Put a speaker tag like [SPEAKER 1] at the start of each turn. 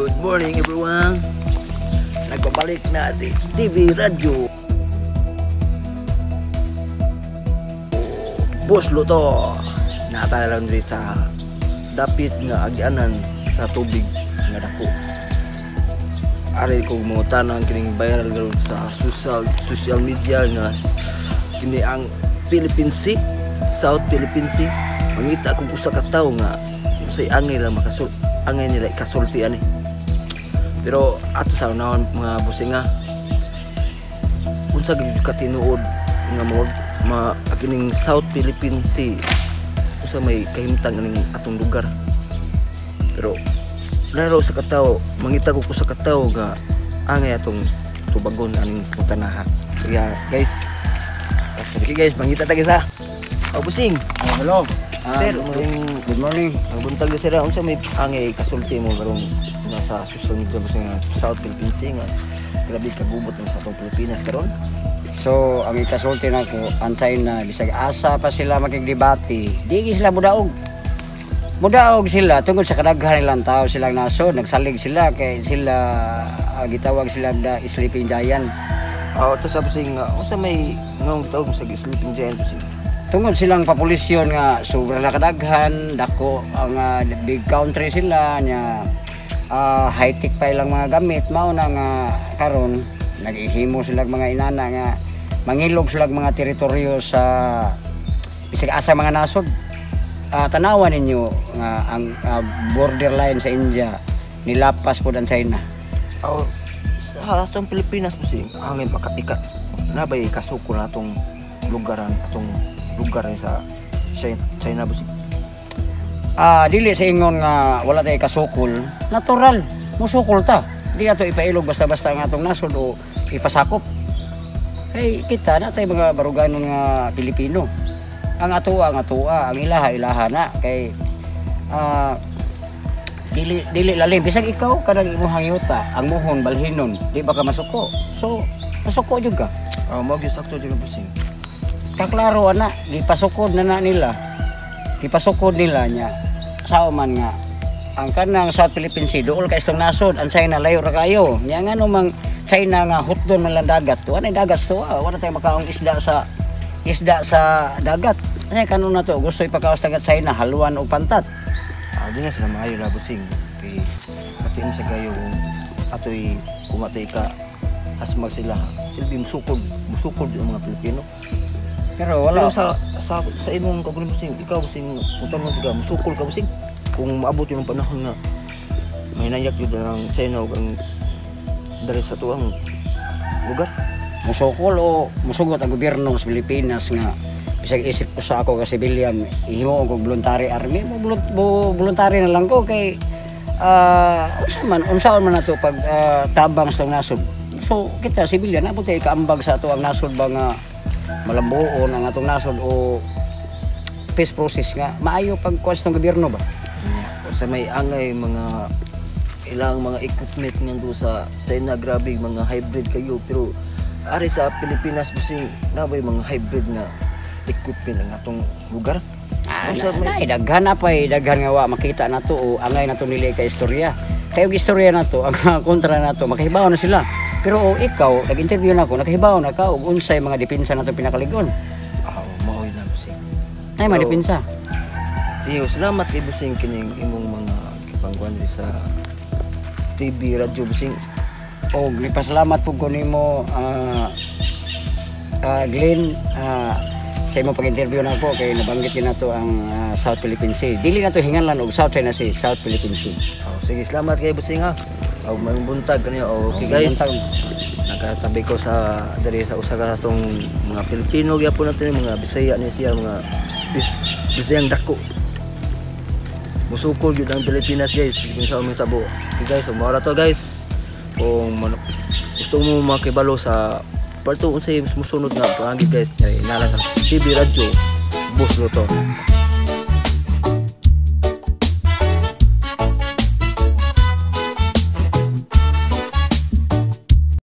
[SPEAKER 1] Good morning, everyone. Nagbabalik na si TV Radyo Boss Luto. Natala lang diri sa dapit nga agianan sa tubig nga dako. Ari ko mga tanang kining viral karon sa social social media nga kini ang Philippine Sea, South Philippine Sea. Mangita kog usa ka tawo nga unsay angay lang makasul angay nila ikasulti ani. Pero ato sa unahon, mga businga, unsa gyud ka tinuod nga mawag ma kining South Philippine Sea, unsa may kahimtang aning atong lugar? Pero laro sa katawo, mangita ko sa katawo nga angay atong tubagon aning putanaha. Kaya guys, okay guys, mangita ta guys ha. O busing.
[SPEAKER 2] Oh, hello.
[SPEAKER 1] Sir,
[SPEAKER 2] Good morning.
[SPEAKER 1] Ang buntag sir, unsa may angay kasulti mo karong nasa social media busing nga South Philippine Sea nga grabe kagubot ng sa atong Pilipinas karon?
[SPEAKER 2] So, ang ikasulti nako, ang China, bisag asa pa sila makigdebate, di sila mudaog. Mudaog sila tungod sa kadaghan nilang tao silang nasod, nagsalig sila kay sila gitawag sila da sleeping giant.
[SPEAKER 1] Oh, to sa busing nga unsa may ngong tawag sa sleeping giant, busing?
[SPEAKER 2] Tungod silang populasyon nga sobra na kadaghan, dako ang big country sila nya, high-tech pa ilang mga gamit, mao na nga karon naghihimo sila mga inana nga mangilog sila mga teritoryo sa bisag asa mga nasod. Tanawan ninyo nga ang borderline sa India nilapas pod ang China.
[SPEAKER 1] Oh, sa atong Pilipinas, busing, angay maka nabay kasuko na atong lugaran atong lugar sa China, busing?
[SPEAKER 2] Dili sa ingon nga wala tay kasukol, natural musukol ta. Di nato ipailog basta-basta ang atong nasod o ipasakop. Kay kita na tay mga baruganon nga Pilipino. Ang atoa ang atoa, ang ilaha ilaha na kay dili dili lalim bisag ikaw kanang imong yuta, ang muhon balhinon, di ba ka masuko? So masuko jud ka.
[SPEAKER 1] Oh, mao gyud sakto jud, busing.
[SPEAKER 2] Kaklaro ana, gipasukod na na nila. Gipasukod nila niya. Sao man nga ang kanang South Philippine Sea duol ka istong nasod, ang China layo ra kayo. Nya ngano mang China nga hutdon man lang dagat to. Anay dagat to, wala tayo makaong isda sa dagat. Kasi kanon na to gusto ipakaos tagat China haluan og pantat.
[SPEAKER 1] Di na sila maayo la, busing, kay pati mo sa gayo kung atoy kung atoy ka asmag sila silbi musukod musukod yung mga Pilipino.
[SPEAKER 2] Pero wala.
[SPEAKER 1] Pero sa imong kaguling, busing, ikaw, busing, kung tanong ka, musukol ka, busing, kung maabot yung panahon nga may nayak yun ang China ug ang dali sa tuang lugar?
[SPEAKER 2] Musukol o musugot ang gobyerno sa Pilipinas nga bisag isip ko sa ako ka civilian, ihimo og voluntary army mo, voluntary na lang ko kay unsa man nato pag tabang sa nasod. So kita civilian abot tay kaambag sa ato ang nasod ba nga malambuon ang atong nasod o peace process nga maayo pag kuwas ng gobyerno ba.
[SPEAKER 1] Sa may angay mga ilang mga equipment nga do sa China, grabe mga hybrid kayo, pero ari sa Pilipinas, busing, nabay mga hybrid nga equipment ang atong lugar?
[SPEAKER 2] Na, na, daghan na pa eh, daghan nga wa makita na to o angay na to nila ka istorya. Kay og istorya na to, ang mga kontra na to, makahibaw na sila. Pero o ikaw, nag-interview na ako, nakahibaw na ka og unsay mga depensa na to pinakaligon.
[SPEAKER 1] Ah, maoy na, busing.
[SPEAKER 2] Ay mga
[SPEAKER 1] So,
[SPEAKER 2] depensa.
[SPEAKER 1] Tiyo, salamat kay busing kining imong mga gipangkuan diri sa TV, radyo, busing.
[SPEAKER 2] Og nagpasalamat pud ko nimo, Glenn, sa imong pag-interview nako kay nabanggit din nato ang South Philippine Sea. Dili na to hinganlan og South China Sea, South Philippine Sea.
[SPEAKER 1] Oh, sige, salamat kay busing ha. Og maayong buntag kaniyo. Okay
[SPEAKER 2] Oh,
[SPEAKER 1] guys.
[SPEAKER 2] buntag.
[SPEAKER 1] Nakatabi ko sa diri sa usa ka atong mga Pilipino gyapon natin, mga Bisaya ni siya, mga Bisayang dako. Musukol gyud ang Pilipinas, guys, bisag sa aming tabo. Okay guys, so mao ra to, guys. Kung gusto mo makibalo sa parto unsay musunod nga paagi, guys, kay nala sa TV Radyo Boss Luto.